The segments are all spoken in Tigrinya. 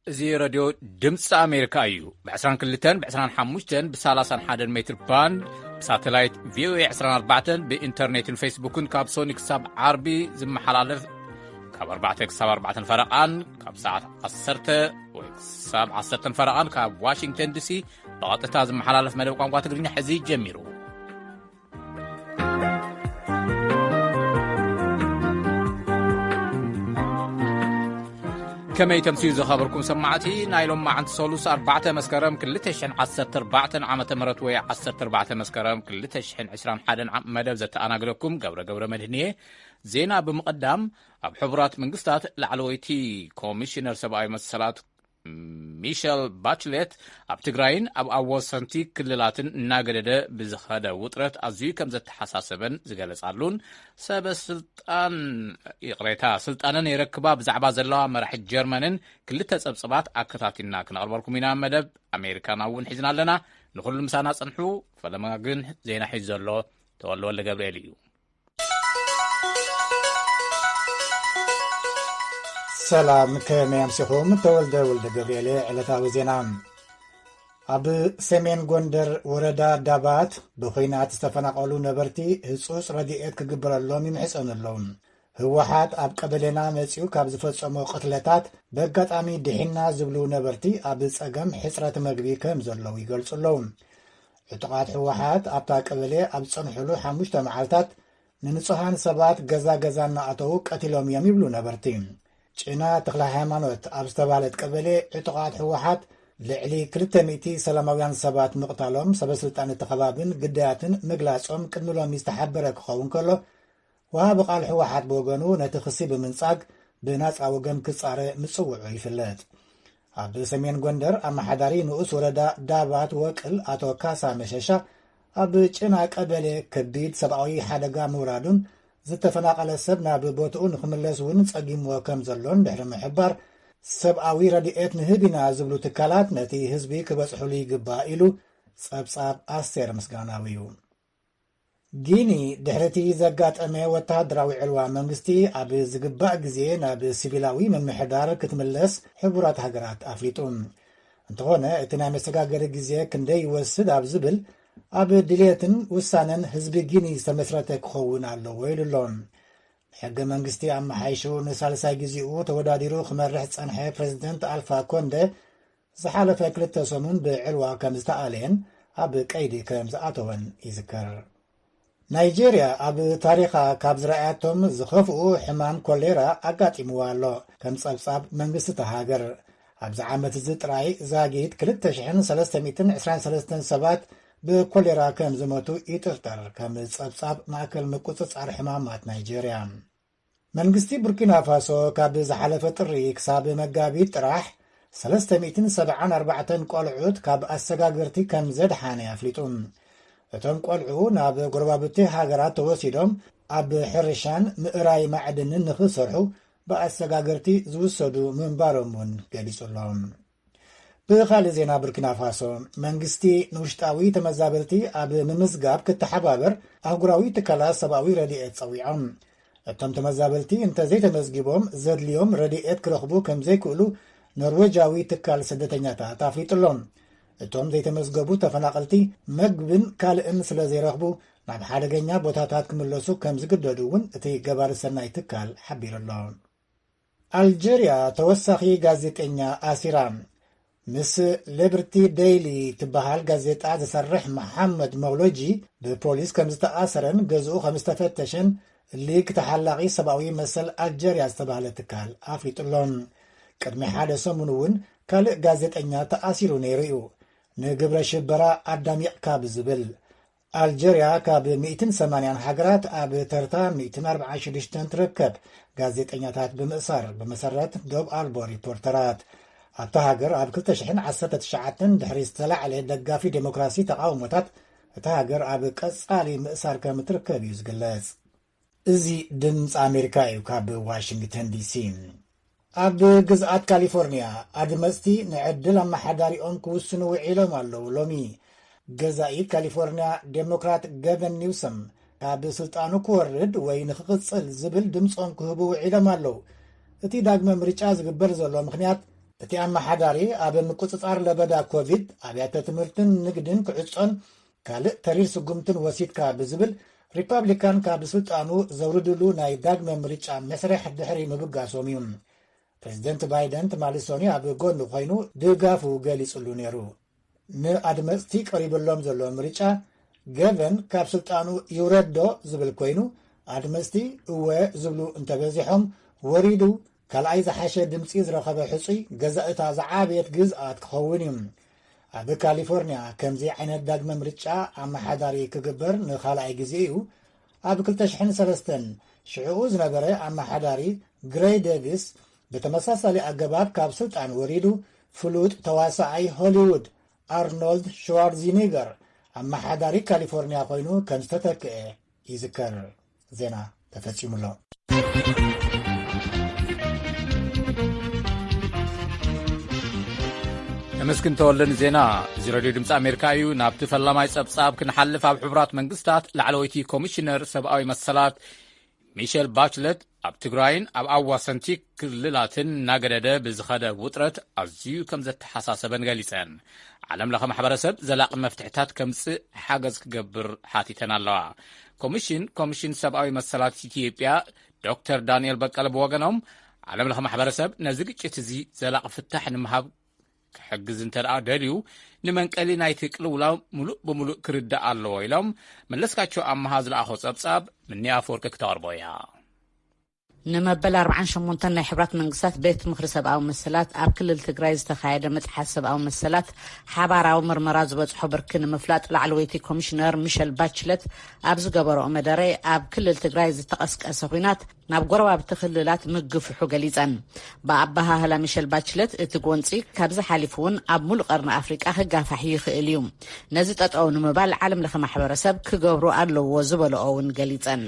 እዚ ረድዮ ድምፂ ኣሜሪካ እዩ። ብ22፣ ብ25፣ ብ31 ሜትር ባንድ፣ ብሳተላይት ቪኦኤ 24፣ ብኢንተርኔትን ፌስቡክን ካብ ሶኒ ክሳብ ዓርቢ ዝመሓላለፍ፣ ካብ ኣርባዕተ ክሳብ ኣርባዕተን ፈረቓን፣ ካብ ሰዓት ዓሰርተ ወይ ክሳብ ዓሰርተን ፈረቓን ካብ ዋሽንግተን ዲሲ ብቐጥታ ዝመሓላለፍ መደብ ቋንቋ ትግርኛ ሕዚ ጀሚሩ። ከመይ ተምስዩ ዝኸበርኩም ሰማዕቲ፣ ናይ ሎማዓንቲ ሰሉስ ኣርባዕተ መስከረም ክልተ ሽሕን ዓሰርተ ኣርባዕተን ዓመተ ምህረት ወይ ዓሰርተ ኣርባዕተ መስከረም ክልተ ሽሕን ዕስራን ሓደን ዓም መደብ ዘተኣናግደኩም ገብረ ገብረ መድህን እየ። ዜና ብምቕዳም፣ ኣብ ሕቡራት መንግስታት ላዕለወይቲ ኮሚሽነር ሰብኣዊ መሰላት ሚሸል ባችሌት ኣብ ትግራይን ኣብ ኣወሰንቲ ክልላትን እናገደደ ብዝኸደ ውጥረት ኣዝዩ ከም ዘተሓሳሰበን ዝገለጻሉን፣ ሰበ ስልጣን፣ ይቕሬታ፣ ስልጣነን የረክባ ብዛዕባ ዘለዋ መራሒ ጀርመንን ክልተ ጸብጽባት ኣከታቲልና ክነቕርበልኩም ኢና። መደብ ኣሜሪካና እውን ሒዝና ኣለና። ንኹሉ ምሳና ጽንሑ። ፈለማ ግን ዜና ሒዙ ዘሎ ተወልደ ወልደ ገብርኤል እዩ። ሰላም፣ ከመይ ኣምሲኹም? ተወልደ ወልደ ገብርኤል። ዕለታዊ ዜና። ኣብ ሰሜን ጎንደር ወረዳ ዳባት ብኹናት ዝተፈናቐሉ ነበርቲ ህጹጽ ረድኤት ክግበረሎም ይምሕጸኑ ኣለዉ። ህወሓት ኣብ ቀበሌና መጺኡ ካብ ዝፈጸሞ ቅትለታት፣ በጋጣሚ ድሒና ዝብሉ ነበርቲ ኣብ ጸገም ሕጽረት መግቢ ከም ዘለዉ ይገልጹ ኣለዉ። ዕጡቓት ህወሓት ኣብታ ቀበሌ ኣብ ዝጸንሑሉ ሓሙሽተ መዓልታት፣ ንንጹሃን ሰባት ገዛ ገዛ እናኣተዉ ቀቲሎም እዮም ይብሉ ነበርቲ። ጭና ተኽለ ሃይማኖት ኣብ ዝተባህለት ቀበሌ፣ ዕጡቓት ህወሓት ልዕሊ ክልተ ሚእቲ ሰላማውያን ሰባት ምቕታሎም ሰበ ስልጣን እቲ ከባብን ግዳያትን ምግላጾም ቅድሚ ሎሚ ዝተሓበረ ክኸውን ከሎ፣ ወሃቢ ቃል ህወሓት ብወገኑ ነቲ ክሲ ብምንጻግ ብናጻ ወገን ክጻረ ምጽውዑ ይፍለጥ። ኣብ ሰሜን ጎንደር ኣመሓዳሪ ንኡስ ወረዳ ዳባት ወቅል ኣቶ ካሳ መሸሻ፣ ኣብ ጭና ቀበሌ ከቢድ ሰብኣዊ ሓደጋ ምውራዱን ዝተፈናቐለ ሰብ ናብ ቦትኡ ንክምለስ እውን ጸጊምዎ ከም ዘሎን ድሕሪ ምሕባር፣ ሰብኣዊ ረድኤት ንህብ ኢና ዝብሉ ትካላት ነቲ ህዝቢ ክበጽሑሉ ይግባእ ኢሉ ጸብጻብ ኣስቴር ምስጋናው እዩ። ጊኒ ድሕሪ እቲ ዘጋጠመ ወተሃደራዊ ዕልዋ መንግስቲ ኣብ ዝግባእ ግዜ ናብ ሲቪላዊ ምምሕዳር ክትምለስ ሕቡራት ሃገራት ኣፍሊጡ። እንተኾነ፣ እቲ ናይ መሰጋገሪ ግዜ ክንደይ ይወስድ ኣብ ዝብል፣ ኣብ ድልየትን ውሳነን ህዝቢ ጊኒ ዝተመስረተ ክኸውን ኣለዎ ኢሉ ኣሎ። ሕገ መንግስቲ ኣመሓይሹ ንሳልሳይ ግዜኡ ተወዳዲሩ ክመርሕ ዝጸንሐ ፕሬዝደንት ኣልፋ ኮንደ ዝሓለፈ ክልተ ሰሙን ብዕልዋ ከም ዝተኣለየን ኣብ ቀይዲ ከም ዝኣተወን ይዝከር። ናይጄርያ ኣብ ታሪኻ ካብ ዝረኣያቶም ዝኸፍኡ ሕማም ኮሌራ ኣጋጢምዋ ኣሎ። ከም ጸብጻብ መንግስቲ እታ ሃገር፣ ኣብዚ ዓመት እዚ ጥራይ ዛጊት ክልተ ሽሕን ሰለስተ ሚእትን ዕስራን ሰለስተን ሰባት ብኮሌራ ከም ዝሞቱ ይጥርጠር፣ ከም ጸብጻብ ማእከል ምቁጽጻር ሕማማት ናይጄርያ። መንግስቲ ቡርኪና ፋሶ ካብ ዝሓለፈ ጥሪ ክሳብ መጋቢት ጥራሕ ሰለስተ ሚእትን ሰብዓን ኣርባዕተን ቆልዑት ካብ ኣሰጋገርቲ ከም ዘድሓነ ኣፍሊጡ። እቶም ቆልዑ ናብ ጎረባብቲ ሃገራት ተወሲዶም ኣብ ሕርሻን ምእራይ ማዕድንን ንኽሰርሑ ብኣሰጋገርቲ ዝውሰዱ ምንባሮም እውን ገሊጹ ኣሎ። ብኻልእ ዜና፣ ቡርኪና ፋሶ መንግስቲ ንውሽጣዊ ተመዛበልቲ ኣብ ምምዝጋብ ክተሓባበር ኣህጉራዊ ትካላት ሰብኣዊ ረድኤት ጸዊዖም። እቶም ተመዛበልቲ እንተዘይተመዝጊቦም ዘድልዮም ረድኤት ክረኽቡ ከም ዘይክእሉ ኖርዌጃዊ ትካል ስደተኛታት ኣፍሊጡ ኣሎ። እቶም ዘይተመዝገቡ ተፈናቐልቲ መግብን ካልእን ስለ ዘይረኽቡ ናብ ሓደገኛ ቦታታት ክምለሱ ከም ዝግደዱ እውን እቲ ገባሪ ሰናይ ትካል ሓቢሩ ኣሎ። ኣልጀርያ ተወሳኺ ጋዜጠኛ ኣሲራ። ምስ ሊበርቲ ዴይሊ ትበሃል ጋዜጣ ዝሰርሕ መሓመድ መውሎጂ ብፖሊስ ከም ዝተኣሰረን ገዝኡ ከም ዝተፈተሸን ሊግ ተሓላቒ ሰብኣዊ መሰል ኣልጀርያ ዝተባህለ ትካል ኣፍሊጡ ኣሎ። ቅድሚ ሓደ ሰሙን እውን ካልእ ጋዜጠኛ ተኣሲሩ ነይሩ እዩ፣ ንግብረ ሽበራ ኣዳሚቕካ ብዝብል። ኣልጀርያ ካብ ሚእትን ሰማንያን ሃገራት ኣብ ተርታ ሚእትን ኣርባዓን ሽዱሽተን ትርከብ፣ ጋዜጠኛታት ብምእሳር፣ ብመሰረት ዶብ ኣልቦ ሪፖርተራት። ኣብታ ሃገር ኣብ ክልተ ሽሕን ዓሰርተ ትሽዓተን ድሕሪ ዝተላዕለ ደጋፊ ዴሞክራሲ ተቓውሞታት፣ እታ ሃገር ኣብ ቀጻሊ ምእሳር ከም እትርከብ እዩ ዝግለጽ። እዚ ድምፂ ኣሜሪካ እዩ፣ ካብ ዋሽንግተን ዲሲ። ኣብ ግዝኣት ካሊፎርኒያ፣ ኣድመፅቲ ንዕድል ኣመሓዳሪኦም ክውስኑ ውዒሎም ኣለዉ። ሎሚ፣ ገዛኢ ካሊፎርኒያ ዴሞክራት ገቨን ኒውሰም ካብ ስልጣኑ ክወርድ ወይ ንክቕፅል ዝብል ድምፆም ክህቡ ውዒሎም ኣለዉ። እቲ ዳግመ ምርጫ ዝግበር ዘሎ ምኽንያት፣ እቲ ኣመሓዳሪ ኣብ ምቁጽጻር ለበዳ ኮቪድ ኣብያተ ትምህርትን ንግድን ክዕጾን ካልእ ተሪር ስጉምትን ወሲድካ ብዝብል ሪፓብሊካን ካብ ስልጣኑ ዘውርድሉ ናይ ዳግመ ምርጫ መስርሕ ድሕሪ ምብጋሶም እዩ። ፕሬዚደንት ባይደን ትማሊ ሰኑይ ኣብ ጎኑ ኮይኑ ድጋፉ ገሊጹሉ ነይሩ። ንኣድመጽቲ ቀሪብሎም ዘሎ ምርጫ ገቨን ካብ ስልጣኑ ይውረድ ዶ ዝብል ኮይኑ፣ ኣድመጽቲ እወ ዝብሉ እንተበዚሖም፣ ወሪዱ ካልኣይ ዝሓሸ ድምጺ ዝረኸበ ሕጹይ ገዛእታ ዝዓበየት ግዝኣት ክኸውን እዩ። ኣብ ካሊፎርኒያ ከምዚ ዓይነት ዳግመ ምርጫ ኣመሓዳሪ ክግበር ንኻልኣይ ግዜ እዩ። ኣብ ክልተ ሽሕን ሰለስተን ሽዕኡ ዝነበረ ኣመሓዳሪ ግሬይ ዴቪስ ብተመሳሳሊ ኣገባብ ካብ ስልጣን ወሪዱ፣ ፍሉጥ ተዋሳኣይ ሆሊውድ ኣርኖልድ ሽዋርዚኒገር ኣመሓዳሪ ካሊፎርኒያ ኮይኑ ከም ዝተተክአ ይዝከር። ዜና ተፈጺሙ ኣሎ። ተመስግን ተወልደ ንዜና። እዚ ሬድዮ ድምፂ ኣሜሪካ እዩ። ናብቲ ፈላማይ ጸብጻብ ክንሓልፍ፣ ኣብ ሕቡራት መንግስታት ላዕለወይቲ ኮሚሽነር ሰብኣዊ መሰላት ሚሸል ባችለት ኣብ ትግራይን ኣብ ኣዋሰንቲ ክልላትን እናገደደ ብዝኸደ ውጥረት ኣዝዩ ከም ዘተሓሳሰበን ገሊጸን። ዓለም ለኸ ማሕበረሰብ ዘላቒ መፍትሕታት ከምጽእ ሓገዝ ክገብር ሓቲተን ኣለዋ። ኮሚሽን ኮሚሽን ሰብኣዊ መሰላት ኢትዮጵያ ዶክተር ዳንኤል በቀለ ብወገኖም፣ ዓለም ለኸ ማሕበረሰብ ነዚ ግጭት እዚ ዘላቒ ፍታሕ ንምሃብ ክሕግዝ እንተ ደኣ ደልዩ፣ ንመንቀሊ ናይቲ ቅልውላው ምሉእ ብምሉእ ክርዳእ ኣለዎ ኢሎም። መለስካቸው ኣመሃ ዝለኣኾ ጸብጻብ ምኒ ኣፈወርቂ ክተቕርቦ እያ። ንመበል ኣርብዓን ሸሞንተን ናይ ሕብራት መንግስታት ቤት ምኽሪ ሰብኣዊ መሰላት ኣብ ክልል ትግራይ ዝተኻየደ ምጥሓስ ሰብኣዊ መሰላት ሓባራዊ ምርመራ ዝበጽሖ ብርኪ ንምፍላጥ ላዕለወይቲ ኮሚሽነር ሚሸል ባችለት ኣብ ዝገበረኦ መደረ፣ ኣብ ክልል ትግራይ ዝተቐስቀሰ ኹናት ናብ ጎረባብቲ ክልላት ምግፍሑ ገሊጸን። ብኣበሃህላ ሚሸል ባችለት፣ እቲ ጎንጺ ካብዚ ሓሊፉ እውን ኣብ ሙሉእ ቀርኒ ኣፍሪቃ ክጋፋሕ ይኽእል እዩ። ነዚ ጠጠው ንምባል ዓለም ለኸ ማሕበረሰብ ክገብሩ ኣለዎ ዝበለኦ እውን ገሊጸን።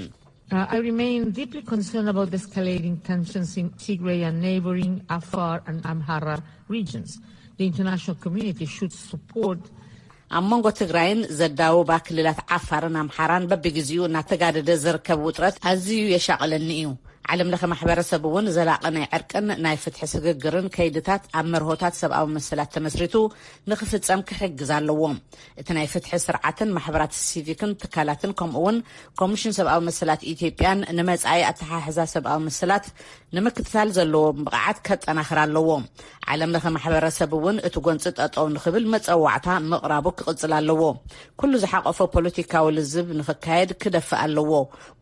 Uh, I remain deeply concerned about the escalating tensions in Tigray and neighboring Afar and Amhara regions. The international community should support ኣብ መንጎ ትግራይን ዘዳውባ ክልላት ዓፋርን ኣምሓራን በብግዜኡ እናተጋደደ ዝርከብ ውጥረት ኣዝዩ የሻቕለኒ እዩ። ዓለም ለኸ ማሕበረሰብ እውን ዘላቒ ናይ ዕርቅን ናይ ፍትሒ ስግግርን ከይድታት ኣብ መርሆታት ሰብኣዊ መሰላት ተመስሪቱ ንኽፍጸም ክሕግዝ ኣለዎ። እቲ ናይ ፍትሒ ስርዓትን ማሕበራት ሲቪክን ትካላትን፣ ከምኡ እውን ኮሚሽን ሰብኣዊ መሰላት ኢትዮጵያን ንመጻኢ ኣተሓሕዛ ሰብኣዊ መሰላት ንምክትታል ዘለዎ ብቕዓት ከጠናኽር ኣለዎ። ዓለም ለኸ ማሕበረሰብ እውን እቲ ጎንፂ ጠጠው ንኽብል መፀዋዕታ ምቕራቡ ክቕፅል ኣለዎ። ኩሉ ዝሓቆፈ ፖለቲካዊ ልዝብ ንኽካየድ ክደፍእ ኣለዎ።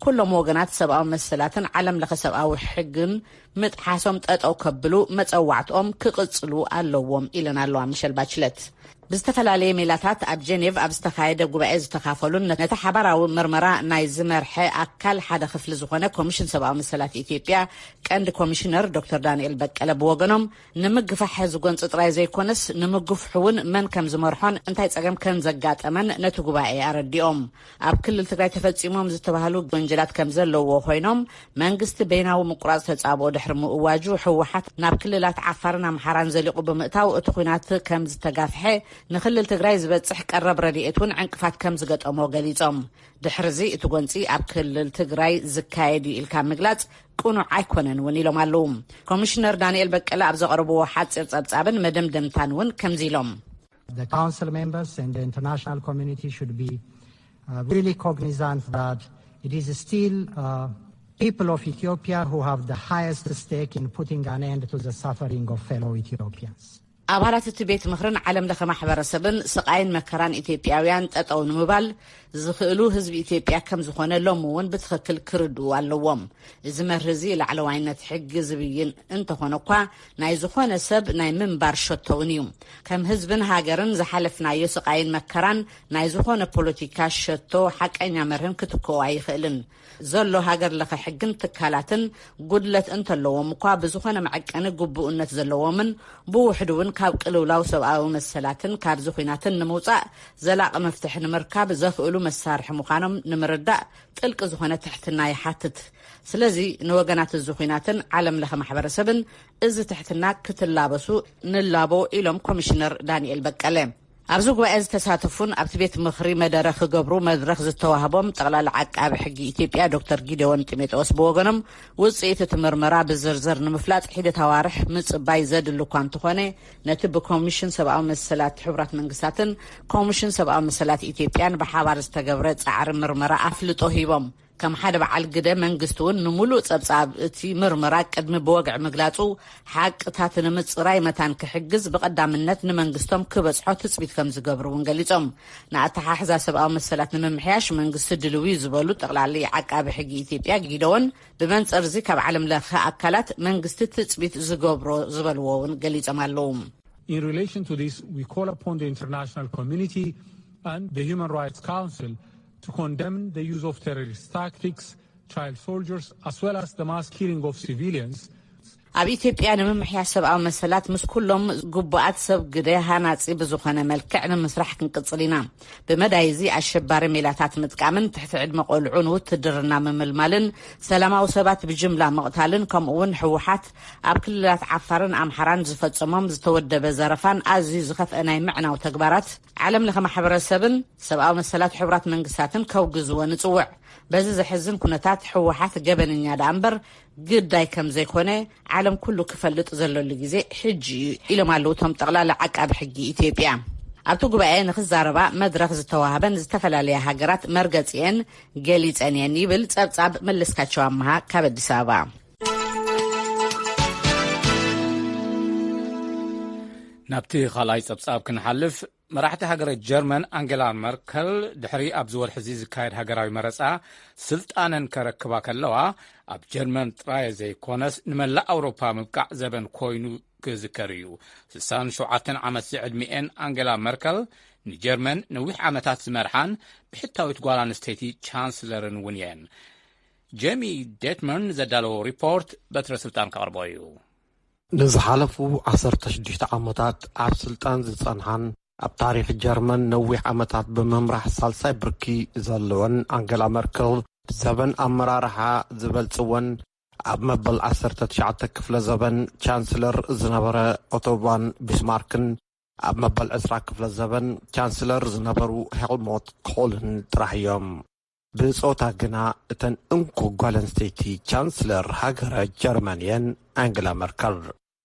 ኩሎም ወገናት ሰብኣዊ መሰላትን ዓለም ለኸ ሰብኣዊ ሕግን ምጥሓሶም ጠጠው ከብሉ መፀዋዕትኦም ክቕፅሉ ኣለዎም ኢለን ኣለዋ ሚሸል ባችለት። ብዝተፈላለየ ሜላታት ኣብ ጀኔቭ ኣብ ዝተኻየደ ጉባኤ ዝተኻፈሉን ነቲ ሓባራዊ ምርመራ ናይ ዝመርሐ ኣካል ሓደ ክፍሊ ዝኾነ ኮሚሽን ሰብኣዊ መሰላት ኢትዮጵያ ቀንዲ ኮሚሽነር ዶክተር ዳንኤል በቀለ ብወገኖም፣ ንምግፋሕ ዝጎንፂ ጥራይ ዘይኮነስ ንምግፍሑ እውን መን ከም ዝመርሖን እንታይ ፀገም ከም ዘጋጠመን ነቲ ጉባኤ ኣረዲኦም። ኣብ ክልል ትግራይ ተፈፂሞም ዝተባህሉ ወንጀላት ከም ዘለዎ ኮይኖም፣ መንግስቲ በይናዊ ምቁራፅ ተፃብኦ ድሕሪ ምእዋጁ፣ ህወሓት ናብ ክልላት ዓፋርን ኣምሓራን ዘሊቑ ብምእታው፣ እቲ ኲናት ከም ዝተጋፍሐ፣ ንክልል ትግራይ ዝበፅሕ ቀረብ ረድኤት እውን ዕንቅፋት ከም ዝገጠሞ ገሊፆም። ድሕርዚ እቲ ጎንፂ ኣብ ክልል ትግራይ ዝካየድ እዩ ኢልካ ምግላፅ ቅኑዕ ኣይኮነን እውን ኢሎም ኣለዉ። ኮሚሽነር ዳንኤል በቀለ ኣብ ዘቕረብዎ ሓፂር ፀብፃብን መደምደምታን እውን ከምዚ ኢሎም። The council members and the international community should be, uh, really cognizant that it is still, uh, people of Ethiopia who have the highest stake in putting an end to the suffering of fellow Ethiopians. ኣባላት እቲ ቤት ምኽርን ዓለም ለኸ ማሕበረሰብን ስቓይን መከራን ኢትዮጵያውያን ጠጠው ንምባል ዝኽእሉ ህዝቢ ኢትዮጵያ ከም ዝኾነ ሎሚ እውን ብትኽክል ክርድኡ ኣለዎም። እዚ መርህ እዚ ላዕለዋይነት ሕጊ ዝብይን እንተኾነ እኳ፣ ናይ ዝኾነ ሰብ ናይ ምንባር ሸቶ እውን እዩ። ከም ህዝብን ሃገርን ዝሓለፍናዮ ስቓይን መከራን ናይ ዝኾነ ፖለቲካ ሸቶ ሓቀኛ መርህን ክትክኦ ኣይኽእልን። ዘሎ ሃገር ለኸ ሕግን ትካላትን ጉድለት እንተለዎም እኳ፣ ብዝኾነ መዐቀኒ ግቡእነት ዘለዎምን ብውሕዱ እውን ካብ ቅልውላው ሰብኣዊ መሰላትን ካብዚ ኲናትን ንምውፃእ ዘላቒ መፍትሒ ንምርካብ ዘኽእሉ መሳርሒ ምዃኖም ንምርዳእ ጥልቂ ዝኾነ ትሕትና ይሓትት። ስለዚ ንወገናት እዚ ኲናትን ዓለም ለኸ ማሕበረሰብን እዚ ትሕትና ክትላበሱ ንላቦ ኢሎም ኮሚሽነር ዳንኤል በቀለ። ኣብዚ ጉባኤ ዝተሳተፉን ኣብቲ ቤት ምኽሪ መደረ ክገብሩ መድረኽ ዝተዋህቦም ጠቕላሊ ዓቃቢ ሕጊ ኢትዮጵያ ዶክተር ጊደዎን ጢሞቴዎስ ብወገኖም፣ ውፅኢት እቲ ምርመራ ብዝርዝር ንምፍላጥ ሒደት ኣዋርሕ ምፅባይ ዘድሊ እኳ እንተኾነ፣ ነቲ ብኮሚሽን ሰብኣዊ መሰላት ሕቡራት መንግስታትን ኮሚሽን ሰብኣዊ መሰላት ኢትዮጵያን ብሓባር ዝተገብረ ፃዕሪ ምርመራ ኣፍልጦ ሂቦም። ከም ሓደ በዓል ግደ መንግስቲ እውን ንምሉእ ጸብጻብ እቲ ምርመራ ቅድሚ ብወግዒ ምግላጹ፣ ሓቅታት ንምጽራይ መታን ክሕግዝ ብቐዳምነት ንመንግስቶም ክበጽሖ ትጽቢት ከም ዝገብሩ እውን ገሊጾም። ንኣተሓሕዛ ሰብኣዊ መሰላት ንምምሕያሽ መንግስቲ ድልዊ ዝበሉ ጠቕላሊ ዓቃቢ ሕጊ ኢትዮጵያ ጊደዎን፣ ብመንጽር እዚ ካብ ዓለም ለኸ ኣካላት መንግስቲ ትጽቢት ዝገብሮ ዝበልዎ እውን ገሊጾም ኣለዉ። In relation to this, we call upon the international community and the Human Rights Council to condemn the use of terrorist tactics, child soldiers, as well as the mass killing of civilians. ኣብ ኢትዮጵያ ንምምሕያሽ ሰብኣዊ መሰላት ምስ ኩሎም ግቡኣት ሰብ ግደ ሃናጺ ብዝኾነ መልክዕ ንምስራሕ ክንቅጽል ኢና። ብመዳይ እዚ ኣሸባሪ ሜላታት ምጥቃምን ትሕቲ ዕድመ ቆልዑ ንውትድርና ምምልማልን ሰላማዊ ሰባት ብጅምላ ምቕታልን ከምኡ እውን ህወሓት ኣብ ክልላት ዓፋርን ኣምሓራን ዝፈጸሞም ዝተወደበ ዘረፋን ኣዝዩ ዝኸፍአ ናይ ምዕናው ተግባራት ዓለም ለኸ ማሕበረሰብን ሰብኣዊ መሰላት ሕቡራት መንግስታትን ከውግዝዎ ንጽውዕ። በዚ ዘሕዝን ኩነታት ህወሓት ገበነኛ ደኣ እምበር ግዳይ ከም ዘይኮነ ዓለም ኩሉ ክፈልጥ ዘለሉ ግዜ ሕጂ እዩ ኢሎም ኣለዉ እቶም ጠቕላላ ዓቃቢ ሕጊ ኢትዮጵያ። ኣብቲ ጉባኤ ንክዛረባ መድረኽ ዝተዋህበን ዝተፈላለያ ሃገራት መርገጺኤን ገሊጸን እየን ይብል ጸብጻብ መለስካቸው ኣመሃ ካብ ኣዲስ ኣበባ። ናብቲ ካልኣይ ጸብጻብ ክንሓልፍ፣ መራሕቲ ሃገረ ጀርመን ኣንጌላ መርከል ድሕሪ ኣብዚ ወርሒ እዚ ዝካየድ ሃገራዊ መረጻ ስልጣነን ከረክባ ከለዋ፣ ኣብ ጀርመን ጥራይ ዘይኮነስ ንመላእ ኣውሮፓ ምብቃዕ ዘበን ኮይኑ ክዝከር እዩ። ስሳን ሸውዓተን ዓመት ዝዕድሚኤን ኣንጌላ መርከል ንጀርመን ነዊሕ ዓመታት ዝመርሓን ብሕታዊት ጓል ኣንስተይቲ ቻንስለርን እውን እየን። ጀሚ ዴትመርን ዘዳለዎ ሪፖርት በትረ ስልጣን ከቕርቦ እዩ። ንዝሓለፉ ዓሰርተ ሽዱሽተ ዓመታት ኣብ ስልጣን ዝጸንሓን ኣብ ታሪኽ ጀርመን ነዊሕ ዓመታት ብምምራሕ ሳልሳይ ብርኪ ዘለወን ኣንገላ መርክል፣ ብዘበን ኣመራርሓ ዝበልጽወን ኣብ መበል ዓሰርተ ትሽዓተ ክፍለ ዘበን ቻንስለር ዝነበረ ኦቶ ቫን ቢስማርክን ኣብ መበል ዕስራ ክፍለ ዘበን ቻንስለር ዝነበሩ ሄልሞት ኮልን ጥራሕ እዮም። ብጾታ ግና እተን እንኮ ጓል ኣንስተይቲ ቻንስለር ሃገረ ጀርመን እየን፣ ኣንግላ መርከል።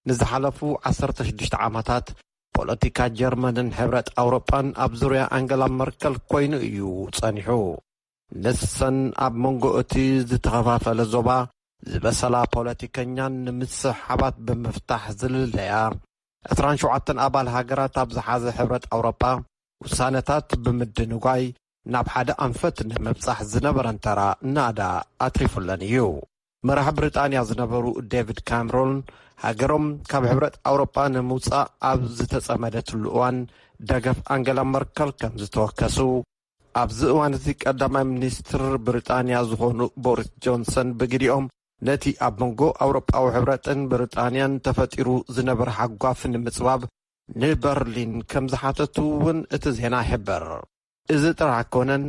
ንዝሓለፉ ዓሰርተ ሽዱሽተ ዓመታት ፖለቲካ ጀርመንን ሕብረት ኣውሮጳን ኣብ ዙርያ ኣንገላ መርከል ኮይኑ እዩ ጸኒሑ። ንሰን ኣብ መንጎ እቲ ዝተኸፋፈለ ዞባ ዝበሰላ ፖለቲከኛን ንምስሕሓባት ብምፍታሕ ዝልለያ ዕስራን ሸውዓተን ኣባል ሃገራት ኣብ ዝሓዘ ሕብረት ኣውሮጳ ውሳነታት ብምድንጓይ ናብ ሓደ ኣንፈት ንምብጻሕ ዝነበረን ተራ ናዳ ኣትሪፉለን እዩ። መራሕ ብሪጣንያ ዝነበሩ ዴቪድ ካምሮን ሃገሮም ካብ ሕብረት ኣውሮጳ ንምውጻእ ኣብ ዝተጸመደትሉ እዋን ደገፍ ኣንገላ መርከል ከም ዝተወከሱ፣ ኣብዚ እዋን እዚ ቀዳማይ ሚኒስትር ብሪጣንያ ዝኾኑ ቦሪስ ጆንሰን ብግዲኦም ነቲ ኣብ መንጎ ኣውሮጳዊ ሕብረትን ብሪጣንያን ተፈጢሩ ዝነበረ ሓጓፍ ንምጽባብ ንበርሊን ከም ዝሓተቱ እውን እቲ ዜና ይሕብር። እዚ ጥራሕ ኣይኮነን።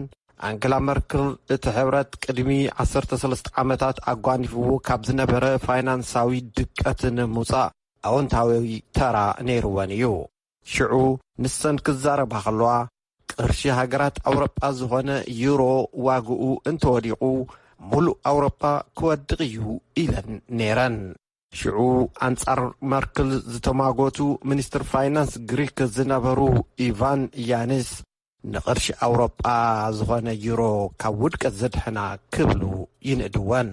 ኣንገላ መርክል እቲ ሕብረት ቅድሚ ዓሰርተ ሰለስተ ዓመታት ኣጓኒፍዎ ካብ ዝነበረ ፋይናንሳዊ ድቀት ንምውጻእ ኣወንታዊ ተራ ነይርወን እዩ። ሽዑ ንሰን ክዛረባ ከለዋ፣ ቅርሺ ሃገራት ኣውሮጳ ዝኾነ ዩሮ ዋግኡ እንተወዲቑ፣ ሙሉእ ኣውሮጳ ክወድቕ እዩ ኢለን ነይረን። ሽዑ ኣንጻር መርክል ዝተማጎቱ ሚኒስትር ፋይናንስ ግሪክ ዝነበሩ ኢቫን ያኒስ፣ ንቕርሺ ኣውሮጳ ዝኾነ ዩሮ ካብ ውድቀት ዘድሕና ክብሉ ይንእድወን።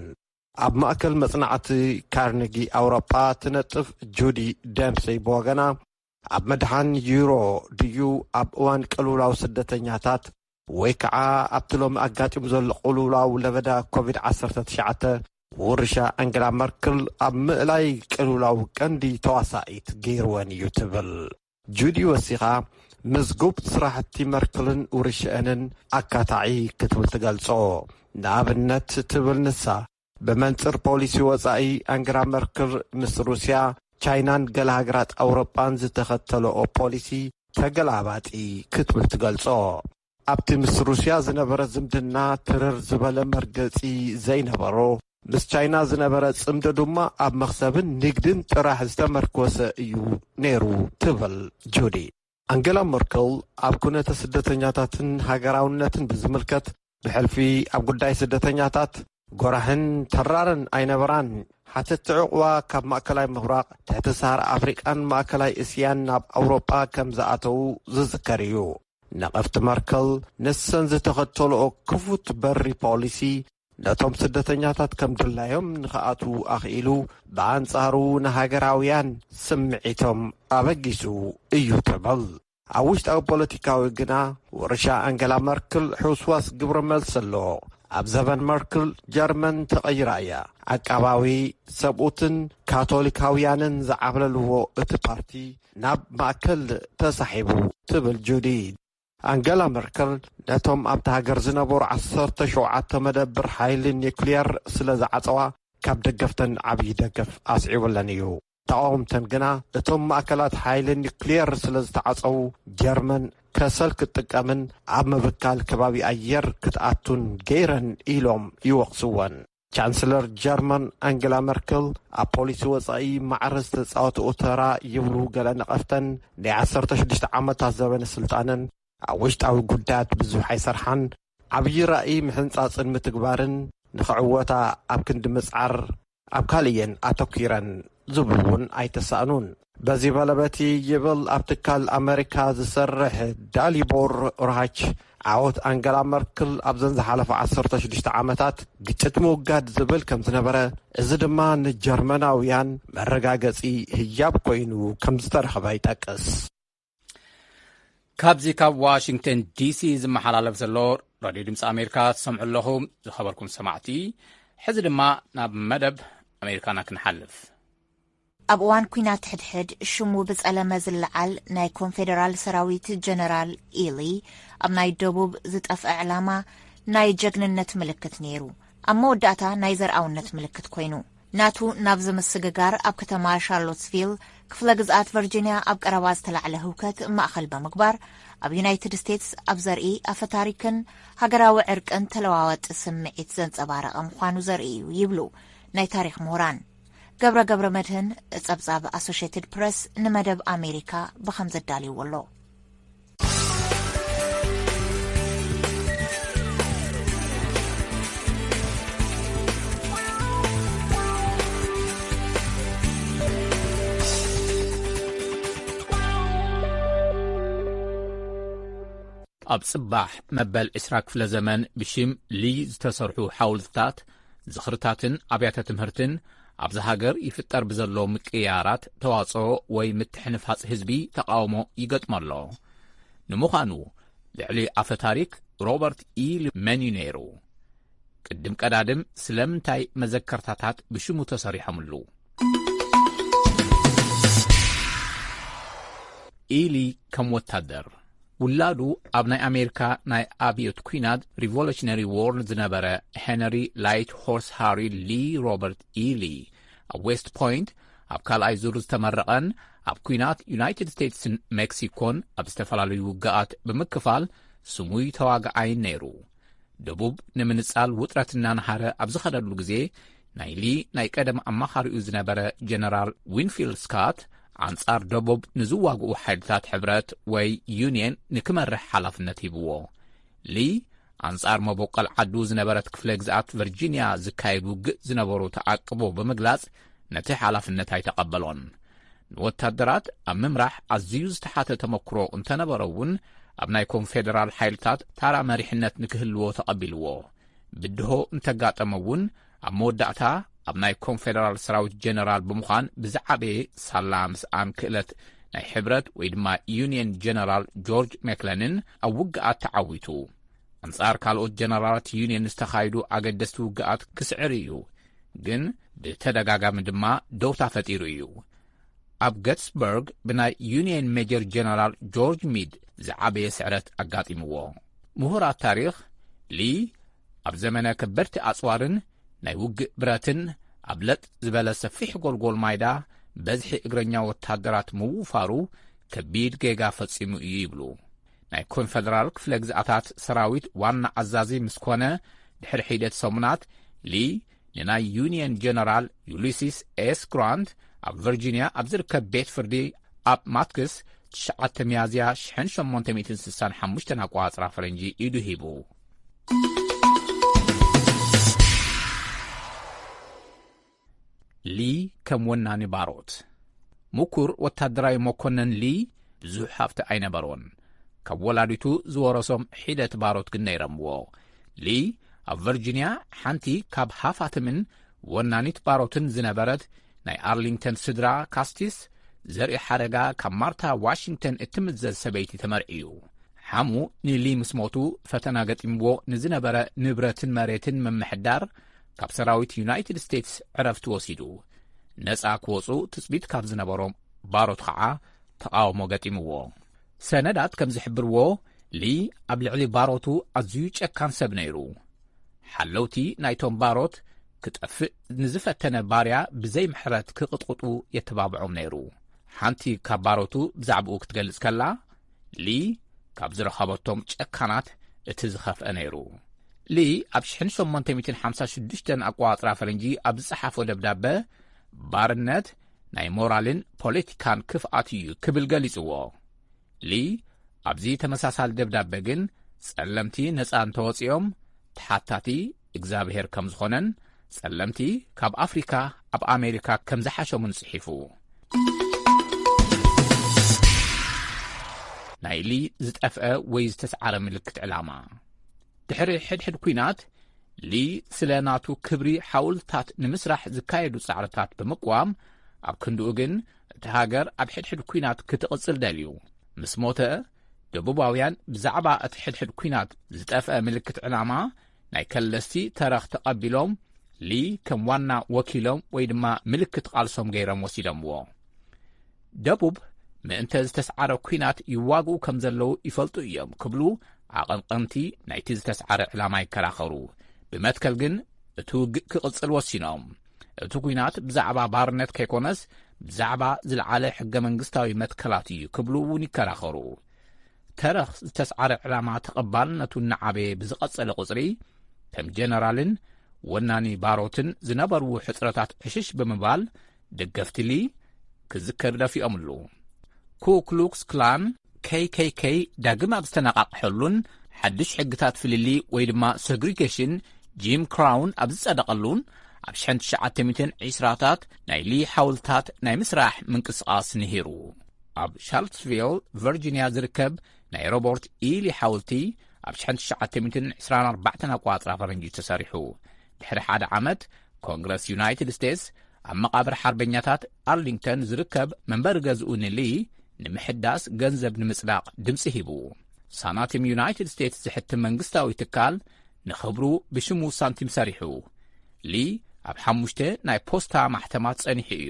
ኣብ ማእከል መጽናዕቲ ካርነጊ ኣውሮጳ ትነጥፍ ጁዲ ደምሰይ ብወገና፣ ኣብ ምድሓን ዩሮ ድዩ ኣብ እዋን ቅልውላው ስደተኛታት ወይ ከዓ ኣብቲ ሎሚ ኣጋጢሙ ዘሎ ቅልውላው ለበዳ ኮቪድ ዓሰርተ ትሽዓተ ውርሻ ኣንገላ መርክል ኣብ ምእላይ ቅልውላው ቀንዲ ተዋሳኢት ገይርወን እዩ ትብል። ጁዲ ወሲኻ፣ ምዝጉብ ስራሕቲ መርክልን ውርሽአንን ኣካታዒ ክትብል ትገልጾ። ንኣብነት ትብል ንሳ፣ ብመንጽር ፖሊሲ ወጻኢ ኣንገላ መርክል ምስ ሩስያ፣ ቻይናን ገለ ሃገራት ኣውሮጳን ዝተኸተለኦ ፖሊሲ ተገላባጢ ክትብል ትገልጾ። ኣብቲ ምስ ሩስያ ዝነበረ ዝምድና ትርር ዝበለ መርገጺ ዘይነበሮ፣ ምስ ቻይና ዝነበረ ጽምዶ ድማ ኣብ መኽሰብን ንግድን ጥራሕ ዝተመርኮሰ እዩ ነይሩ ትብል ጁዲ። ኣንገላ መርከል ኣብ ኩነተ ስደተኛታትን ሃገራውነትን ብዝምልከት፣ ብሕልፊ ኣብ ጉዳይ ስደተኛታት ጎራህን ተራርን ኣይነበራን። ሓተትቲ ዕቑባ ካብ ማእከላይ ምብራቕ፣ ትሕቲ ሰሃራ ኣፍሪቃን ማእከላይ እስያን ናብ ኣውሮጳ ከም ዝኣተዉ ዝዝከር እዩ። ነቐፍቲ መርከል ንሰን ዝተኸተልኦ ክፉት በሪ ፖሊሲ፣ ነቶም ስደተኛታት ከም ድላዮም ንኽኣትዉ ኣኽኢሉ፣ ብኣንጻሩ ንሃገራውያን ስምዒቶም ኣበጊሱ እዩ ትብል። ኣብ ውሽጣዊ ፖለቲካዊ ግና፣ ውርሻ ኣንገላ መርክል ሕውስዋስ ግብረ መልሲ ኣሎ። ኣብ ዘበን መርክል፣ ጀርመን ተቐይራ እያ። ዓቃባዊ፣ ሰብኡትን ካቶሊካውያንን ዝዓብለልዎ እቲ ፓርቲ ናብ ማእከል ተሳሒቡ፣ ትብል ጁዲ። ኣንገላ መርከል ነቶም ኣብታ ሃገር ዝነበሩ ዓሰርተ ሸውዓተ መደብር ሓይሊ ኒውክሊየር ስለ ዝዓጸዋ፣ ካብ ደገፍተን ዓብዪ ደገፍ ኣስዒቡለን እዩ። ተቓወምተን ግና፣ እቶም ማእከላት ሓይሊ ኒውክሊየር ስለ ዝተዓጸዉ፣ ጀርመን ከሰል ክትጥቀምን ኣብ ምብካል ከባቢ ኣየር ክትኣቱን ገይረን ኢሎም ይወቕስወን። ቻንስለር ጀርመን ኣንገላ መርከል ኣብ ፖሊሲ ወጻኢ ማዕረ ዝተጻወትኦ ተራ ይብሉ ገለ ነቐፍተን፣ ናይ ዓሰርተ ሽዱሽተ ዓመታት ዘበነ ስልጣነን ኣብ ውሽጣዊ ጉዳያት ብዙሕ ኣይሰርሓን፣ ዓብዪ ራእይ ምሕንጻጽን ምትግባርን ንኽዕወታ ኣብ ክንዲ ምጽዓር ኣብ ካልእ እየን ኣተኲረን ዝብሉ እውን ኣይተሳእኑን። በዚ በለ በቲ ይብል ኣብ ትካል ኣመሪካ ዝሰርሕ ዳሊቦር ራሃች፣ ዓወት ኣንገላ መርክል ኣብዘን ዝሓለፈ ዓሰርተ ሽዱሽተ ዓመታት ግጭት ምውጋድ ዝብል ከም ዝነበረ፣ እዚ ድማ ንጀርመናውያን መረጋገጺ ህያብ ኮይኑ ከም ዝተረኽበ ይጠቅስ። ካብዚ ካብ ዋሽንግተን ዲሲ ዝመሓላለፍ ዘሎ ራድዮ ድምፂ ኣሜሪካ ትሰምዑ ኣለኹም። ዝኸበርኩም ሰማዕቲ፣ ሕዚ ድማ ናብ መደብ ኣሜሪካና ክንሓልፍ። ኣብ እዋን ኲናት ሕድሕድ ሽሙ ብጸለመ ዝለዓል ናይ ኮንፌደራል ሰራዊት ጀነራል ኢሊ፣ ኣብ ናይ ደቡብ ዝጠፍአ ዕላማ ናይ ጀግንነት ምልክት ነይሩ። ኣብ መወዳእታ ናይ ዘርኣውነት ምልክት ኮይኑ። ናቱ ናብዚ ምስግጋር፣ ኣብ ከተማ ሻርሎትስቪል፣ ክፍለ ግዝኣት ቨርጂንያ፣ ኣብ ቀረባ ዝተላዕለ ህውከት ማእከል ብምግባር፣ ኣብ ዩናይትድ ስቴትስ ኣብ ዘርኢ ኣፈ ታሪክን ሃገራዊ ዕርቅን ተለዋዋጢ ስምዒት ዘንጸባረቐ ምዃኑ ዘርኢ እዩ ይብሉ ናይ ታሪኽ ምሁራን። ገብረ ገብረ መድህን፣ ጸብጻብ ኣሶሽየትድ ፕረስ ንመደብ ኣሜሪካ ብኸም ዘዳልይዎ ኣሎ። ኣብ ጽባሕ መበል ዕስራ ክፍለ ዘመን ብሽም ሊ ዝተሰርሑ ሓውልትታት፣ ዝኽርታትን ኣብያተ ትምህርትን ኣብዚ ሃገር ይፍጠር ብዘሎ ምቅያራት ተዋጽኦ ወይ ምትሕንፋጽ ህዝቢ ተቓውሞ ይገጥሞ ኣሎ። ንምዃኑ፣ ልዕሊ ኣፈ ታሪክ ሮበርት ኢ ሊ መን እዩ ነይሩ? ቅድም ቀዳድም ስለምንታይ መዘከርታታት ብሽሙ ተሰሪሖምሉ? ኢሊ ከም ወታደር፣ ውላዱ ኣብ ናይ ኣሜሪካ ናይ ኣብዮት ኲናት፣ ሪቮሉሽነሪ ዎር፣ ዝነበረ ሄነሪ ላይት ሆርስ ሃሪ ሊ ሮበርት ኢሊ፣ ኣብ ዌስት ፖይንት ኣብ ካልኣይ ዙር ዝተመረቐን ኣብ ኲናት ዩናይትድ ስቴትስን ሜክሲኮን ኣብ ዝተፈላለዩ ውግኣት ብምክፋል ስሙይ ተዋግኣይን ነይሩ። ደቡብ ንምንጻል ውጥረት እናነሃረ ኣብ ዝኸደሉ ግዜ፣ ናይ ሊ ናይ ቀደም ኣማኻሪኡ ዝነበረ ጀነራል ዊንፊልድ ስካት፣ ኣንጻር ደቡብ ንዝዋግኡ ሓይልታት ሕብረት ወይ ዩንየን ንክመርሕ ሓላፍነት ሂብዎ። ሊ ኣንጻር መበቆል ዓዱ ዝነበረት ክፍለ ግዝኣት ቨርጂንያ ዝካየድ ውግእ ዝነበሩ ተዓቅቦ ብምግላጽ፣ ነቲ ሓላፍነት ኣይተቐበሎን። ንወታደራት ኣብ ምምራሕ ኣዝዩ ዝተሓተ ተመክሮ እንተነበሮ እውን፣ ኣብ ናይ ኮንፌደራል ሓይልታት ታራ መሪሕነት ንክህልዎ ተቐቢልዎ። ብድሆ እንተጋጠመ እውን፣ ኣብ መወዳእታ ኣብ ናይ ኮንፌደራል ሰራዊት ጀነራል ብምዃን ብዝዓበየ ሳላ ምስኣን ክእለት ናይ ሕብረት ወይ ድማ ዩንየን ጀነራል ጆርጅ ሜክለንን ኣብ ውግኣት ተዓዊቱ። ኣንጻር ካልኦት ጀነራላት ዩንየን ዝተኻየዱ ኣገደስቲ ውግኣት ክስዕር እዩ፣ ግን ብተደጋጋሚ ድማ ደውታ ፈጢሩ እዩ። ኣብ ገትስበርግ ብናይ ዩንየን ሜጀር ጀነራል ጆርጅ ሚድ ዝዓበየ ስዕረት ኣጋጢምዎ። ምሁራት ታሪኽ፣ ሊ ኣብ ዘመነ ከበድቲ ኣጽዋርን ናይ ውግእ ብረትን ኣብ ለጥ ዝበለ ሰፊሕ ጎልጎል ማይዳ በዝሒ እግረኛ ወታደራት ምውፋሩ ከቢድ ጌጋ ፈጺሙ እዩ ይብሉ። ናይ ኮንፈደራል ክፍለ ግዝኣታት ሰራዊት ዋና ኣዛዚ ምስ ኮነ ድሕሪ ሒደት ሰሙናት፣ ሊ ንናይ ዩንየን ጀነራል ዩሊሲስ ኤስ ግራንት ኣብ ቨርጂንያ ኣብ ዝርከብ ቤት ፍርዲ ኣብ ማትክስ ትሽዓተ ሚያዝያ ሽሕን ሸሞንተ ሚእትን ስሳን ሓሙሽተን ኣቆጻጽራ ፈረንጂ ኢዱ ሂቡ። ሊ ከም ወናኒ ባሮት። ምኩር ወታደራዊ መኮነን ሊ ብዙሕ ሃብቲ ኣይነበሮን። ካብ ወላዲቱ ዝወረሶም ሒደት ባሮት ግን ነይረምዎ። ሊ ኣብ ቨርጂንያ ሓንቲ ካብ ሃፋትምን ወናኒት ባሮትን ዝነበረት ናይ ኣርሊንግተን ስድራ ካስቲስ ዘርኢ ሓረጋ ካብ ማርታ ዋሽንግተን እትምዘዝ ሰበይቲ ተመርዕዩ። ሓሙ ንሊ ምስ ሞቱ ፈተና ገጢምዎ ንዝነበረ ንብረትን መሬትን ምምሕዳር ካብ ሰራዊት ዩናይትድ ስቴትስ ዕረፍቲ ወሲዱ። ነጻ ክወጹ ትጽቢት ካብ ዝነበሮም ባሮት ኸዓ ተቓውሞ ገጢምዎ። ሰነዳት ከም ዝሕብርዎ፣ ሊ ኣብ ልዕሊ ባሮቱ ኣዝዩ ጨካን ሰብ ነይሩ። ሓለውቲ ናይቶም ባሮት ክጠፍእ ንዝፈተነ ባርያ ብዘይ ምሕረት ክቕጥቕጡ የተባብዖም ነይሩ። ሓንቲ ካብ ባሮቱ ብዛዕባኡ ክትገልጽ ከላ፣ ሊ ካብ ዝረኸበቶም ጨካናት እቲ ዝኸፍአ ነይሩ። ሊ ኣብ ሽሕን ሸሞንተ ሚእትን ሓምሳ ሽዱሽተን ኣቆጻጽራ ፈረንጂ ኣብ ዝጸሓፎ ደብዳበ፣ ባርነት ናይ ሞራልን ፖለቲካን ክፍኣት እዩ ክብል ገሊጽዎ። ሊ ኣብዚ ተመሳሳሊ ደብዳበ ግን፣ ጸለምቲ ነጻ እንተወጺኦም ተሓታቲ እግዚኣብሔር ከም ዝኾነን ጸለምቲ ካብ ኣፍሪካ ኣብ ኣሜሪካ ከም ዝሓሸሙን ጽሒፉ። ናይ ሊ ዝጠፍአ ወይ ዝተስዓረ ምልክት ዕላማ። ድሕሪ ሕድሕድ ኲናት፣ ሊ ስለ ናቱ ክብሪ ሓውልታት ንምስራሕ ዝካየዱ ጻዕርታት ብምቅዋም፣ ኣብ ክንድኡ ግን እቲ ሃገር ኣብ ሕድሕድ ኲናት ክትቕጽል ደልዩ። ምስ ሞተ፣ ደቡባውያን ብዛዕባ እቲ ሕድሕድ ኲናት ዝጠፍአ ምልክት ዕላማ ናይ ከለስቲ ተረኽ ተቐቢሎም፣ ሊ ከም ዋና ወኪሎም ወይ ድማ ምልክት ቃልሶም ገይሮም ወሲዶምዎ። ደቡብ ምእንተ ዝተስዓረ ኲናት ይዋግኡ ከም ዘለዉ ይፈልጡ እዮም ክብሉ ኣቐንቐንቲ ናይቲ ዝተስዓረ ዕላማ ይከራኸሩ። ብመትከል ግን እቲ ውግእ ክቕጽል ወሲኖም። እቲ ኲናት ብዛዕባ ባርነት ከይኮነስ ብዛዕባ ዝለዓለ ሕገ መንግስታዊ መትከላት እዩ ክብሉ እውን ይከራኸሩ። ተረኽ ዝተስዓረ ዕላማ ተቐባልነቱ እናዓበየ ብዝቐጸለ ቁጽሪ፣ ከም ጀነራልን ወናኒ ባሮትን ዝነበርዎ ሕጽረታት ዕሽሽ ብምባል፣ ደገፍቲ ሊ ክዝከር ደፊኦምሉ። ኩክሉክስ ክላን፣ ኬይ ኬይ ኬይ፣ ዳግም ኣብ ዝተነቓቕሐሉን ሓድሽ ሕግታት ፍልልይ ወይ ድማ ሰግሪጌሽን፣ ጂም ክራውን ኣብ ዝጸደቐሉን፣ ኣብ ሽሕን ትሽዓተ ሚእትን ዕስራታት ናይ ሊ ሓውልታት ናይ ምስራሕ ምንቅስቓስ ንሂሩ። ኣብ ሻርልስቪል ቨርጂንያ ዝርከብ ናይ ሮበርት ኢሊ ሓውልቲ ኣብ ሽሕን ትሽዓተ ሚእትን ዕስራን ኣርባዕተን ኣቆጻጽራ ፈረንጂ ተሰሪሑ። ድሕሪ ሓደ ዓመት፣ ኮንግረስ ዩናይትድ ስቴትስ ኣብ መቓብር ሓርበኛታት ኣርሊንግተን ዝርከብ መንበሪ ገዝኡ ንሊ ንምሕዳስ ገንዘብ ንምጽዳቕ ድምጺ ሂቡ። ሳናቲም ዩናይትድ ስቴትስ ዝሕትም መንግስታዊ ትካል ንኽብሩ ብሽሙ ሳንቲም ሰሪሑ። ሊ ኣብ ሓሙሽተ ናይ ፖስታ ማሕተማት ጸኒሑ እዩ።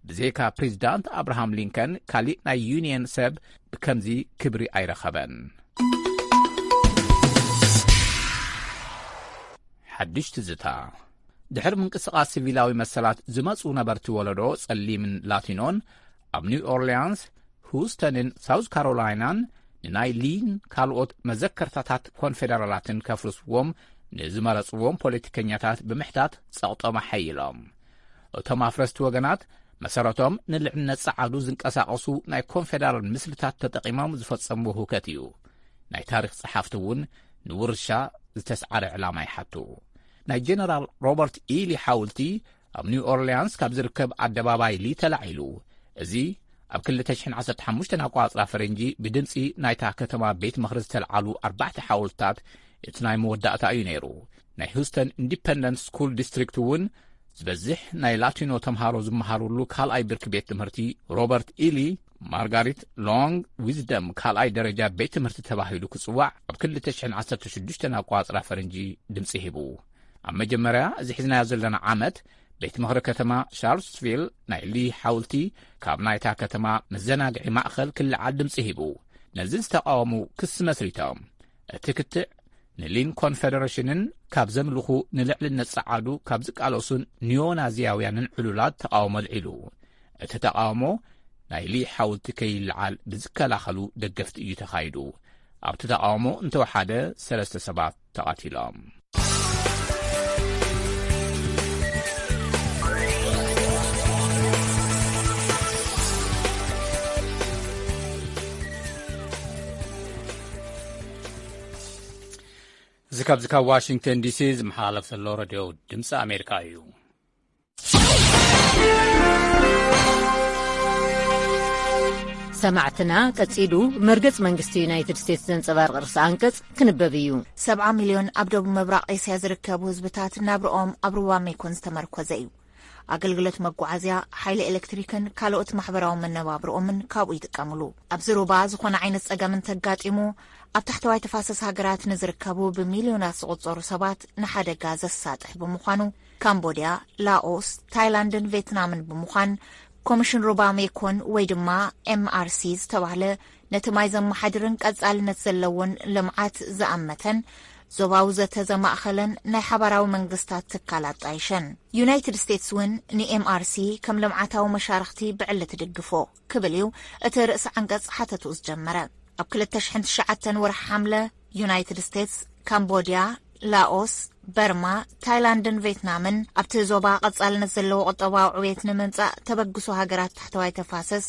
ብዘይካ ፕሬዚዳንት ኣብርሃም ሊንከን ካሊእ ናይ ዩኒየን ሰብ ብከምዚ ክብሪ ኣይረኸበን። ሓድሽ ትዝታ። ድሕሪ ምንቅስቓስ ሲቪላዊ መሰላት ዝመጹ ነበርቲ ወለዶ ጸሊምን ላቲኖን ኣብ ኒው ኦርሊያንስ፣ ሁስተንን ሳውዝ ካሮላይናን ንናይ ሊን ካልኦት መዘከርታታት ኮንፌደራላትን ከፍርስዎም ንዝመረጽዎም ፖለቲከኛታት ብምሕታት ጸቕጦም ኣሐይሎም። እቶም ኣፍረስቲ ወገናት መሰረቶም ንልዕልነት ጸዓዱ ዝንቀሳቐሱ ናይ ኮንፌደራል ምስልታት ተጠቒሞም ዝፈጸምዎ ህውከት እዩ። ናይ ታሪኽ ጸሓፍቲ እውን ንውርሻ ዝተስዓረ ዕላማ ይሓቱ። ናይ ጀነራል ሮበርት ኢሊ ሓውልቲ ኣብ ኒው ኦርሊያንስ ካብ ዝርከብ ኣደባባይ ሊ ተላዒሉ። እዚ ኣብ ክልተ ሽሕን ዓሰርተ ሓሙሽተን ኣቋጽራ ፈረንጂ ብድምጺ ናይታ ከተማ ቤት ምኽሪ ዝተልዓሉ ኣርባዕተ ሓውልትታት እቲ ናይ መወዳእታ እዩ ነይሩ። ናይ ሁስተን ኢንዲፐንደንት ስኩል ዲስትሪክት እውን ዝበዝሕ ናይ ላቲኖ ተምሃሮ ዝመሃሩሉ ካልኣይ ብርኪ ቤት ትምህርቲ ሮበርት ኢሊ ማርጋሪት ሎንግ ዊዝደም ካልኣይ ደረጃ ቤት ትምህርቲ ተባሂሉ ክጽዋዕ ኣብ ክልተ ሽሕን ዓሰርተ ሽዱሽተን ኣቋጽራ ፈረንጂ ድምጺ ሂቡ። ኣብ መጀመርያ እዚ ሒዝናዮ ዘለና ዓመት ቤት ምኽሪ ከተማ ሻርልስቪል ናይ ሊ ሓውልቲ ካብ ናይታ ከተማ መዘናግዒ ማእኸል ክልዓል ድምጺ ሂቡ። ነዚ ዝተቃወሙ ክሲ መስሪቶም። እቲ ክትዕ ንሊን ኮንፌደሬሽንን ካብ ዘምልኹ ንልዕልነት ጸዓዱ ካብ ዝቃለሱን ኒዮናዚያውያንን ዕሉላት ተቃውሞ ኣልዒሉ። እቲ ተቃውሞ ናይ ሊ ሓውልቲ ከይልዓል ብዝከላኸሉ ደገፍቲ እዩ ተኻይዱ። ኣብቲ ተቃውሞ እንተወሓደ ሰለስተ ሰባት ተቐቲሎም። እዚ ካብዚ ካብ ዋሽንግተን ዲሲ ዝመሓላለፍ ዘሎ ሬድዮ ድምፂ ኣሜሪካ እዩ። ሰማዕትና፣ ቀጺሉ መርገጽ መንግስቲ ዩናይትድ ስቴትስ ዘንጸባርቕ ርእሰ ኣንቀጽ ክንበብ እዩ። ሰብዓ ሚልዮን ኣብ ደቡብ ምብራቕ ኤስያ ዝርከቡ ህዝብታት ናብርኦም ኣብ ሩባ ሜኮን ዝተመርኮዘ እዩ። ኣገልግሎት መጓዓዝያ፣ ሓይሊ ኤሌክትሪክን ካልኦት ማሕበራዊ መነባብርኦምን ካብኡ ይጥቀምሉ። ኣብዚ ሩባ ዝኾነ ዓይነት ጸገም እንተጋጢሙ፣ ኣብ ታሕተዋይ ተፋሰስ ሃገራት ንዝርከቡ ብሚልዮናት ዝቑጸሩ ሰባት ንሓደጋ ዘሳጥሕ ብምዃኑ፣ ካምቦድያ፣ ላኦስ፣ ታይላንድን ቬትናምን ብምዃን ኮሚሽን ሩባ ሜኮን ወይ ድማ ኤምኣርሲ ዝተባህለ ነቲ ማይ ዘመሓድርን ቀጻልነት ዘለዎን ልምዓት ዝኣመተን ዞባዊ ዘተ ዘማእኸለን ናይ ሓባራዊ መንግስታት ትካል ኣጣይሸን። ዩናይትድ ስቴትስ እውን ንኤምኣርሲ ከም ልምዓታዊ መሻርኽቲ ብዕሊ ትድግፎ ክብል እዩ እቲ ርእሲ ዓንቀጽ ሓተትኡ ዝጀመረ። ኣብ ክልተ ሽሕን ትሽዓተን ወርሒ ሓምለ ዩናይትድ ስቴትስ፣ ካምቦድያ፣ ላኦስ፣ በርማ፣ ታይላንድን ቬትናምን ኣብቲ ዞባ ቀጻልነት ዘለዎ ቁጠባዊ ዕብየት ንምምጻእ ተበግሶ ሃገራት ታሕተዋይ ተፋሰስ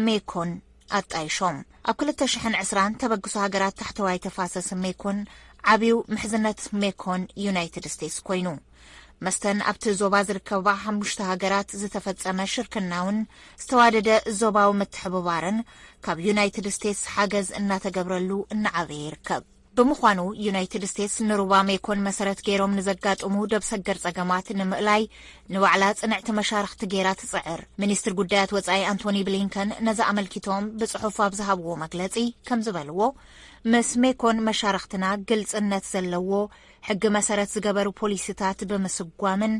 ሜኮን ኣጣይሾም። ኣብ ክልተ ሽሕን ዕስራን ተበግሶ ሃገራት ታሕተዋይ ተፋሰስ ሜኮን ዓብዩ ምሕዝነት ሜኮን ዩናይትድ ስቴትስ ኮይኑ። መስተን ኣብቲ ዞባ ዝርከባ ሓሙሽተ ሃገራት ዝተፈጸመ ሽርክናውን ዝተዋደደ ዞባዊ ምትሕብባርን ካብ ዩናይትድ ስቴትስ ሓገዝ እናተገብረሉ እናዓበየ ይርከብ። ብምዃኑ ዩናይትድ ስቴትስ ንሩባ ሜኮን መሰረት ገይሮም ንዘጋጥሙ ደብ ሰገር ጸገማት ንምእላይ ንባዕላ ጽንዕቲ መሻርኽቲ ገይራ ትጽዕር። ሚኒስትር ጉዳያት ወጻኢ ኣንቶኒ ብሊንከን ነዚ ኣመልኪቶም ብጽሑፍ ኣብ ዝሃብዎ መግለጺ ከም ዝበልዎ፣ ምስ ሜኮን መሻርኽትና ግልጽነት ዘለዎ ሕጊ መሰረት ዝገበሩ ፖሊሲታት ብምስጓምን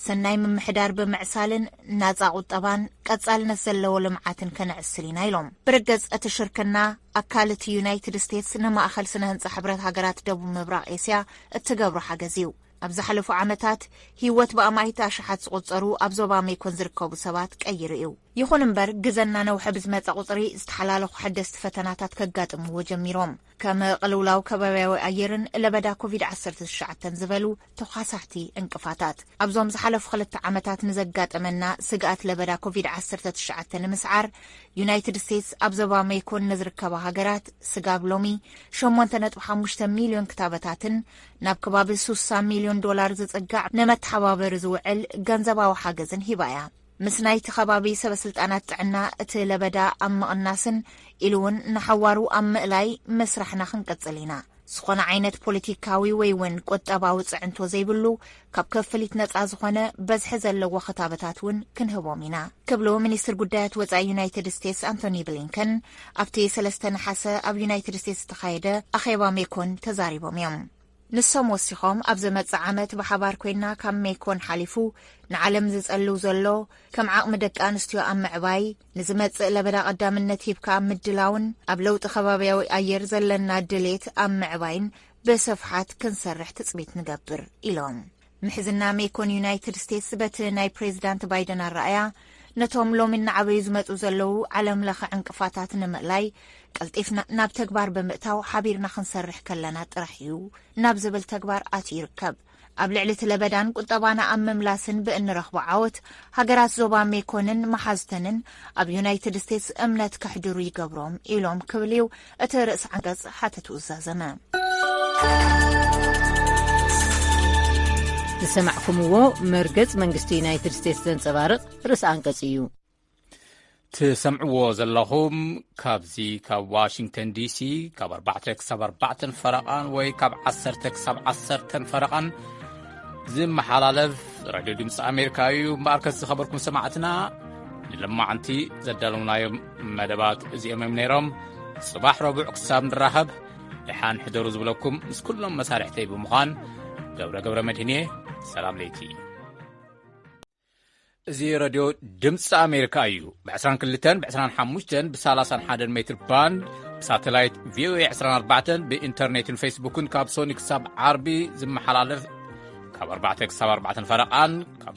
ሰናይ ምምሕዳር ብምዕሳልን ናጻ ቁጠባን ቀጻልነት ዘለዎ ልምዓትን ከነዕስል ኢና ኢሎም። ብርግጽ እቲ ሽርክና ኣካል እቲ ዩናይትድ ስቴትስ ንማእኸል ስነ ህንጻ ሕብረት ሃገራት ደቡብ ምብራቕ ኤስያ እትገብሮ ሓገዝ እዩ። ኣብ ዝሓለፉ ዓመታት ህይወት ብኣማኢት ኣሽሓት ዝቑጸሩ ኣብ ዞባ ሜኮን ዝርከቡ ሰባት ቀይሩ እዩ። ይኹን እምበር ግዘ እናነውሐ ብዝመጸ ቁጽሪ ዝተሓላለኹ ሓደስቲ ፈተናታት ከጋጥምዎ ጀሚሮም። ከም ቅልውላው ከባቢያዊ ኣየርን ለበዳ ኮቪድ ዓሰርተ ትሽዓተ ዝበሉ ተዃሳሕቲ እንቅፋታት። ኣብዞም ዝሓለፉ ክልተ ዓመታት ንዘጋጠመና ስግኣት ለበዳ ኮቪድ ዓሰርተ ትሽዓተ ንምስዓር ዩናይትድ ስቴትስ ኣብ ዞባ ሜኮን ንዝርከባ ሃገራት ስጋብ ሎሚ ሸሞንተ ነጥቢ ሓሙሽተ ሚልዮን ክታበታትን ናብ ከባቢ ስሳ ሚልዮን ዶላር ዝጽጋዕ ንመተሓባበሪ ዝውዕል ገንዘባዊ ሓገዝን ሂባ እያ። ምስ ናይቲ ከባቢ ሰበስልጣናት ጥዕና እቲ ለበዳ ኣብ ምቕናስን ኢሉ እውን ንሓዋሩ ኣብ ምእላይ ምስራሕና ክንቅጽል ኢና። ዝኾነ ዓይነት ፖለቲካዊ ወይ እውን ቁጠባዊ ጽዕንቶ ዘይብሉ፣ ካብ ክፍሊት ነጻ ዝኾነ በዝሒ ዘለዎ ክታበታት እውን ክንህቦም ኢና ክብሉ ሚኒስትር ጉዳያት ወጻኢ ዩናይትድ ስቴትስ ኣንቶኒ ብሊንከን ኣብቲ ሰለስተ ነሓሰ ኣብ ዩናይትድ ስቴትስ ዝተኻየደ ኣኼባ ሜኮን ተዛሪቦም እዮም። ንሶም ወሲኾም፣ ኣብ ዝመጽእ ዓመት ብሓባር ኮይና ካብ ሜኮን ሓሊፉ ንዓለም ዝጸልው ዘሎ ከም ዓቕሚ ደቂ ኣንስትዮ ኣብ ምዕባይ፣ ንዝመጽእ ለበዳ ቀዳምነት ሂብካ ኣብ ምድላውን ኣብ ለውጢ ከባቢያዊ ኣየር ዘለና ድሌት ኣብ ምዕባይን ብስፍሓት ክንሰርሕ ትጽቢት ንገብር ኢሎም። ምሕዝና ሜኮን ዩናይትድ ስቴትስ በቲ ናይ ፕሬዚዳንት ባይደን ኣረኣያ ነቶም ሎሚ እናዓበዩ ዝመጹ ዘለዉ ዓለም ለኸ ዕንቅፋታት ንምእላይ ቀልጢፍና ናብ ተግባር ብምእታው ሓቢርና ክንሰርሕ ከለና ጥራሕ እዩ ናብ ዝብል ተግባር ኣትዩ ይርከብ። ኣብ ልዕሊ እቲ ለበዳን ቁጠባና ኣብ ምምላስን ብእንረኽቦ ዓወት ሃገራት ዞባ ሜኮንን መሓዝተንን ኣብ ዩናይትድ ስቴትስ እምነት ከሕድሩ ይገብሮም ኢሎም ክብል እዩ እቲ ርእሲ ዓንቀጽ ሓተቱ ዝዛዘመ። ዝሰማዕኩምዎ መርገጽ መንግስቲ ዩናይትድ ስቴትስ ዘንጸባርቕ ርእሲ ኣንቀጽ እዩ። ትሰምዕዎ ዘለኹም ካብዚ ካብ ዋሽንግተን ዲሲ ካብ ኣርባዕተ ክሳብ ኣርባዕተን ፈረቓን ወይ ካብ ዓሰርተ ክሳብ ዓሰርተን ፈረቓን ዝመሓላለፍ ራድዮ ድምፂ ኣሜሪካ እዩ። እምበኣርከስ ዝኸበርኩም ሰማዕትና፣ ንለማዓንቲ ዘዳለውናዮም መደባት እዚኦም እዮም ነይሮም። ጽባሕ ረቡዕ ክሳብ ንራኸብ ደሓን ሕደሩ ዝብለኩም ምስ ኩሎም መሳርሕተይ ብምዃን ገብረ ገብረ መድህን እየ። ሰላም ለይቲ። እዚ ረድዮ ድምፂ ኣሜሪካ እዩ። ብ22፣ ብ25፣ ብ31 ሜትር ባንድ፣ ብሳተላይት ቪኦኤ 24፣ ብኢንተርኔትን ፌስቡክን ካብ ሶኒ ክሳብ ዓርቢ ዝመሓላለፍ ካብ ኣርባዕተ ክሳብ ኣርባዕተን ፈረቓን ካብ